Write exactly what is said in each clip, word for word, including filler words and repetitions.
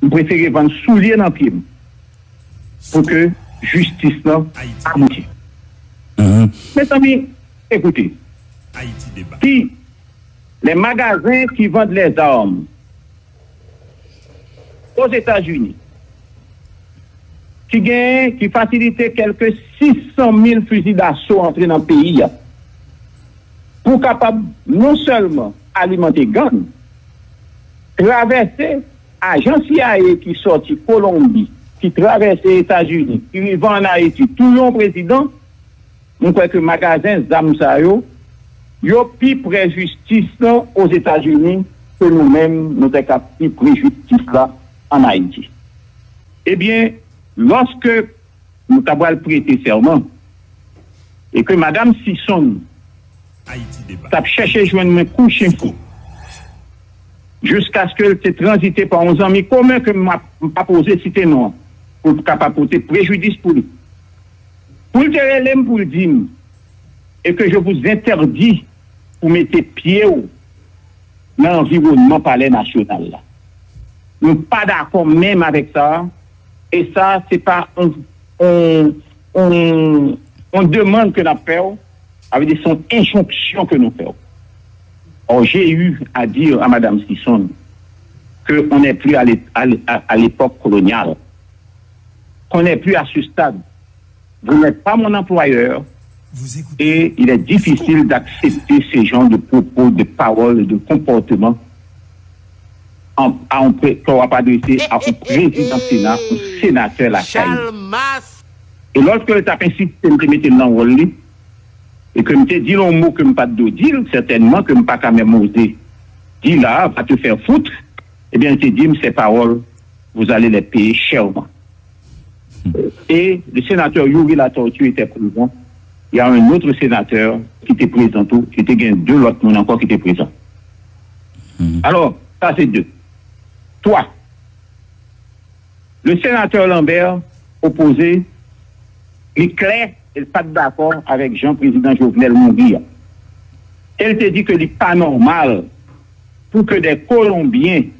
M prefere vann soulye nan pye m pou ke jistis lan abouti. Mezanmi, ekoute, si les magasins qui vendent les armes aux États-Unis, ki genyen, ki fasilite kèlke sis san mil fizi daso antre nan peyi a, pou kapab non sèlman alimante gang, travèse ajan C I A ki sòti Kolonbi, ki travèse Etazini, ki rive ann Ayiti, touye yon prezidan, m kwè ke magazen zam sa yo, yo pi pre jistis lan Ozetazini ke nou menm, nou te ka pi pre jistis la ann Ayiti. Ebyen, lòske nou ta pral prete sèman e ke Madanm Sison t ap chèche jwenn mwen kou chen fou, jiskaske l te tranzite pa yon zanmi komen ke m ap, m p ap oze site non an, pou l kapab pote prejidis pou li. Pou l te rele m pou l di m, et que je vous interdis pou mete pye w nan anviwònman Palè Nasyonal la. Nou pa dakò menm avèk sa, e sa, se pa yon, yon, yon, yon demann ke n ap fè w, sa vle di se yon enjonksyon ke nou fè w. Or, j'ai eu à dire à Madame Sison que on n'est plus à l'é- à l'é- à- à l'époque coloniale, qu'on n'est plus à ce stade. Vous n'êtes pas mon employeur et il est difficile d'accepter ce genre de propos, de paroles, de comportement en- à un pré- que w ap adrese a un président Sénat, un sénateur lakay. E lòske l t ap ensiste m te mete l nan wòl li, e ke m te di l yon mo ke m pa t dwe di l, sètènman ke m pa ka menm oze di la, va te faire foutre, ebyen, l te di m, ces paroles, vous allez les payer chèrement. Et le sénateur Youri Latortue était présent. Il y a un autre sénateur ki te prezan tou, ki te gen de lòt moun ankò ki te prezan. Alò, sa se de. Twa, le sénateur Lambert opoze, li klè, e l pa t dakò avèk jan prezidan Jovenel mouri a. E l te di ke li pa nòmal pou ke de Kolonbyen,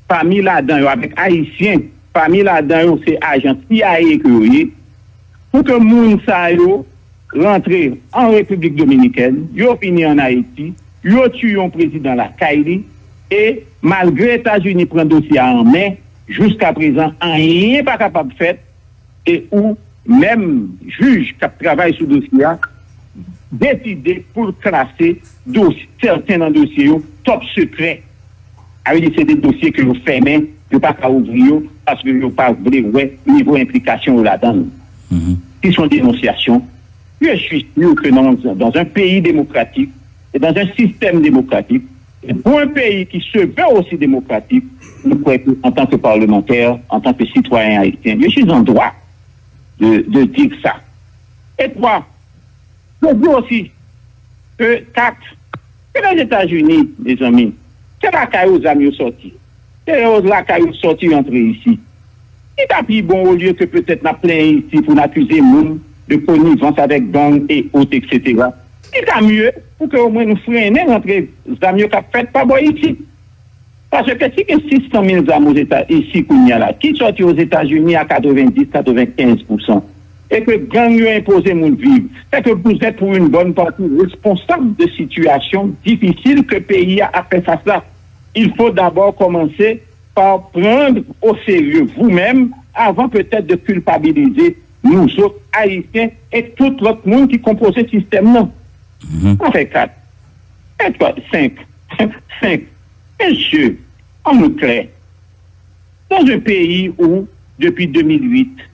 pami ladan yo, avèk Ayisyen, pami ladan yo se ajan C I A ke yo ye, pou ke moun sa yo rantre an Repiblik Dominikèn, yo vini ann Ayiti, yo tiye yon prezidan lakay li, e malgre Etazini pran dosye a an men, jiskaprezan, anyen pa kapab fèt, e ou menm jij k ap travay sou dosye a deside pou l klase dosye, sèten nan dosye yo top sekrè. Sa vle di se de dosye ke yo fèmen, yo pa ka ouvri yo, paske yo pa vle wè nivo enplikasyon yo ladan l. Ki se yon denonsyasyon. Je suis sûr que dans, dans un pays démocratique et dans un système démocratique, et pour un pays qui se veut aussi démocratique, je crois que, en tant que parlementaire, en tant que citoyen haïtien, je suis en droit de, de dire ça. Et trois, je dis aussi que, quatre, que les États-Unis, mes amis, c'est là que les armes sortent. Se yo lakay yo sòti rantre isi. Li ta pi bon, olye ke petèt n ap plenyen isi pou n akize moun de konivans avèk gang e ot, etsetera. Li ta mye pou ke omwen nou frennen rantre zam yo k ap fèt pa bò isi. Paske si gen sis san mil zam Ozeta- isi kounye a la, ki sòti Ozetazini a katrevenndis, katrevenkenz pousan, e ke gang yo enpoze moun viv, c'est que vous êtes pour une bonne partie responsable de situation difficile que peyi a ap fè fas la. Il faut d'abord commencer par prendre au sérieux vous-même avant peut-être de culpabiliser nous autres Haïtiens et tout lòt moun ki konpoze sistèm nan. Sa fè kat. Fè twa, senk. Senk. Mesye, ann nou klè. Dans un pays où, depuis deux mille huit,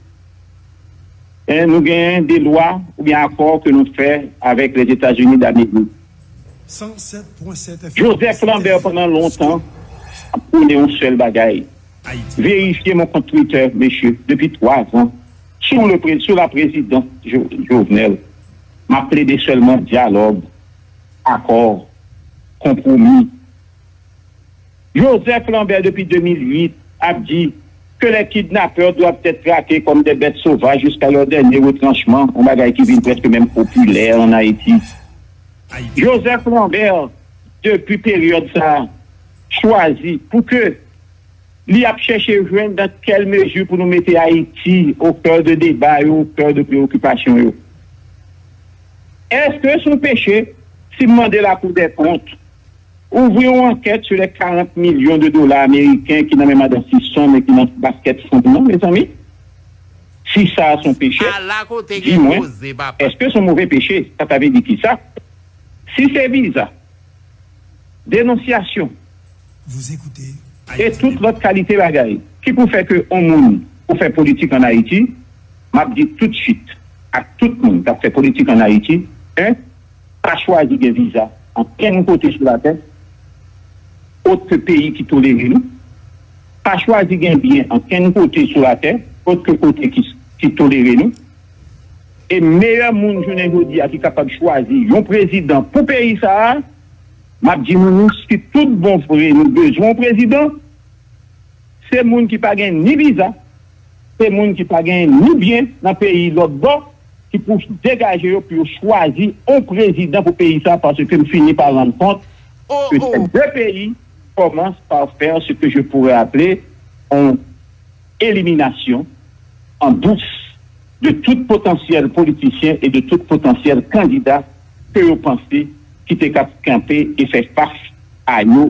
hein, nou gen de lwa oubyen akò ke nou fè avèk les États-Unis d'Amérique. Joseph Lambert, pandan lontan, ap pwone yon sèl bagay. Verifye mon kont Twitter, mesye, depi twa zan, sou le pré- sou la présidence Jo- Jovenel, m ap plede sèlman dyalòg, akò, konpwomi. Joseph Lambert, depuis deux mille huit, ap di que les kidnappeurs doivent être traqués comme des bêtes sauvages jusqu'à leur dernier retranchement, yon bagay ki vin prèske menm popilè ann Ayiti. Joseph Lambert, depi peryòd sa a, chwazi pou ke Li ap chèche jwenn dans quelle mesure pou nou mete Ayiti au cœur de débat yo, au cœur de préoccupation yo. Èske se yon peche si m mande Lakou dè Kont ouvri yon ankèt sou lè karant milyon de dola ameriken ki nan men madan Sison e ki nan baskèt Trump nan, mezanmi? Si sa se yon peche, di mwen, èske se yon move peche? Sa ta vle di kisa? Si se viza, denonsyasyon e tout lòt kalite bagay ki pou fè ke yon moun pou fè politik ann Ayiti, m ap di toutswit ak tout moun k ap fè politik ann Ayiti, en, pa chwazi gen viza ankenn kote sou latè, ot ke peyi ki tolere nou, pa chwazi gen byen ankenn kote sou latè, ot ke kote ki, ki tolere nou. E meyè moun jounen jodi a ki kapab chwazi yon prezidan pou peyi sa a, m ap di nou, nou, si tout bon vre nou bezwen yon prezidan, se moun ki pa gen ni viza, se moun ki pa gen ni byen nan peyi lòt bò, ki pou degaje yo pou yo chwazi yon prezidan pou peyi sa, paske m fini pa rann kont ke ces deux pays commencent par faire ce que je pourrais appeler une élimination en douce de tout potentiel politicien et de tout potentiel candidat ke yo panse ki te kap kanpe e fè fas a yo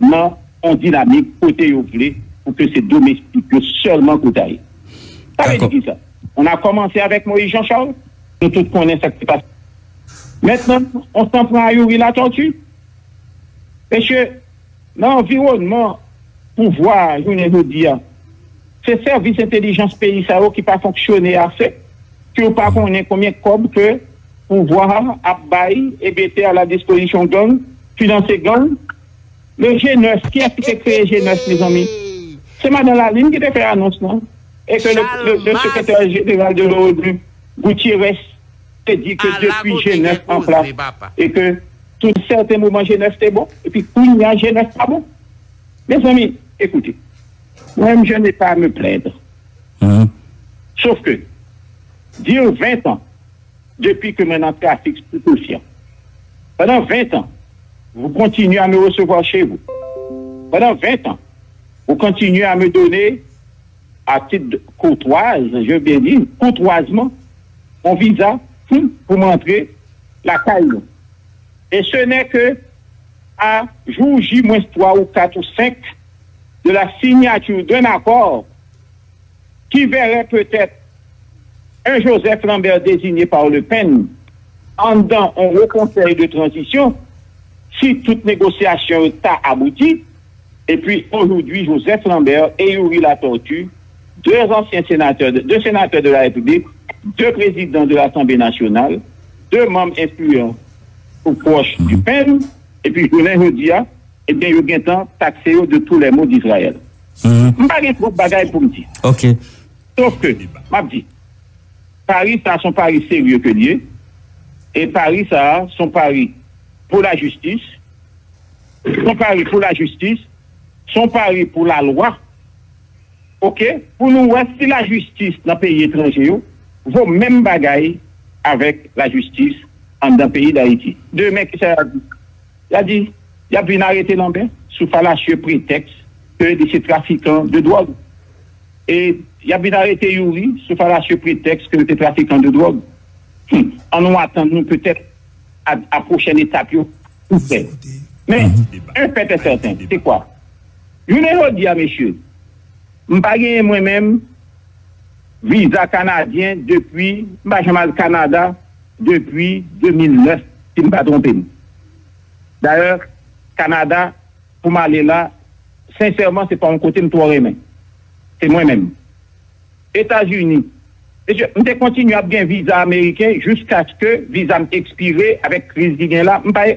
nan yon dinamik kote yo vle pou ke se domestik yo sèlman k ou ta ye. Sa vle di ki sa? On a commencé avec Moïse Jean Charles, nou tout konnen sa ki te pase. Mentnan, on s'en prend à Youri Latortue. Mesye, nan anviwònman pouvwa a jounen jodi a, se sèvis entèlijans peyi sa yo ki pa fonksyone ase, ke yo pa konnen konbyen kòb ke pouvwa a ap bay e mete a la dispozisyon gang, finanse gang. Le G nèf, kiyès ki te kreye G nèf, mezanmi? Se madan Lalin ki te fè anons lan. E ke le, le, le secrétaire général de l'ONU, Gutiérrez, te di ke depi G nèf an plas, e ke sou sèten moman G nèf te bon, epi kounye a G nèf pa bon. Mezanmi, écoutez, moi-même, je n'ai pas à me plaindre. Sauf que, dire vingt ans depuis que mwen nan trafik stupéfiant. Pendant vingt ans, vous continuez à me recevoir chez vous. Pendant vingt ans, vous continuez à me donner, à titre de courtoise, je veux bien dire, courtoisement, mon visa, hmm, pour m'entrer la caille. Et ce n'est que à jour J moins trois ou quatre ou cinq de la signature d'un accord qui verrait peut-être un Joseph Lambert désigné par Le Pen anndan yon wo konsèy de tranzisyon, si tout negosyasyon yo ta abouti, epi aujourd'hui Joseph Lambert et Youri Latortue, deux anciens sénateurs, de, deux sénateurs de la République, deux présidents de l'Assemblée nationale, deux membres influents ou proches du Pen, epi jounen jodi a, ebyen, yo gentan takse yo de tous les maux d'Israël. M pa gen twòp bagay pou m di. Sof ke, m ap di, pari sa a se yon pari serye ke l ye. E pari sa a se yon pari pou lajistis, se yon pari pou lajistis, se yon pari pou lalwa. Oke, pou nou wè si lajistis nan peyi etranje yo vo menm bagay avèk lajistis anndan peyi Dayiti. Demen, kisa y a di? Y a di, y ap vin arete Lanbè sou falasye pretèks ke li se trafikan de dwòg. E y ap vin arete Youri sou falasye pretèks ke li se trafikan de dwòg. Hmm. Ann nou atann nou petèt a, a pwochèn etap yo pou fè. Men, un fait est certain, se kwa? Jounen jodi a, mesye, m pa genyen mwen menm viza kanadyen depi, m pa janm al Kanada depi de mil nèf, si m pa twonpe m. Dayè, Kanada, pou m ale la, sensèman, se pa yon kote m twò renmen. Se mwen menm. Etazini. Mesye, m te kontinye ap gen viza ameriken jiskaske viza m ekspire avèk kriz ki gen la. M pa,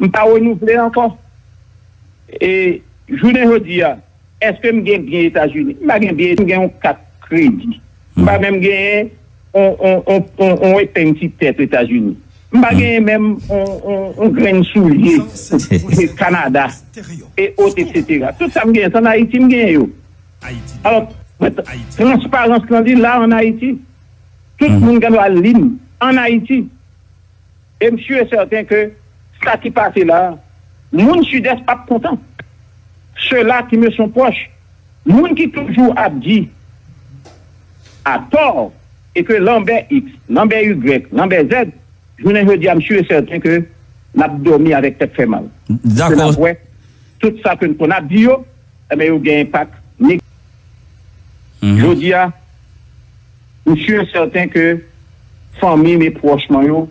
m pa renouvle ankò. E jounen jodi a, èske m gen byen Etazini? M pa gen byen, m gen yon kat kredi. M pa menm genyen yon, yon, yon, yon, yon epeng ti tèt Etazini. M pa genyen menm yon, yon, yon grenn soulye Kanada, e ot, etsetera. Tout sa m genyen, se ann Ayiti m genyen yo. Alò, transparans lan li la ann Ayiti. Tout moun gen dwa li m ann Ayiti. E m si e sèten ke sa ki pase la a, moun Sidès p ap kontan. Sila ki me sont proches, Moun ki toujou ap di atò e ke Lanbè X, Lanbè Y, Lanbè Z, jounen jodi a, m si e sèten ke n ap dòmi avèk tèt fè mal. Paske n ap wè tout sa ke n konn ap di yo, enben, yo gen enpak neg- Jodi a, m si e sèten ke fanmi m e pwòch mwen yo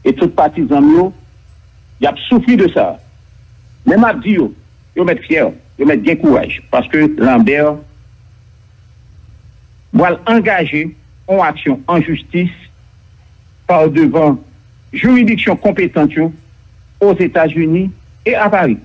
e tout patizan m yo, y ap soufri de sa. Men m ap di yo, yo mèt fyè, yo mèt gen kouraj, paske Lanbè pral angaje yon aksyon an jistis pa devan jiridiksyon konpetant yo Ozetazini e a Pari.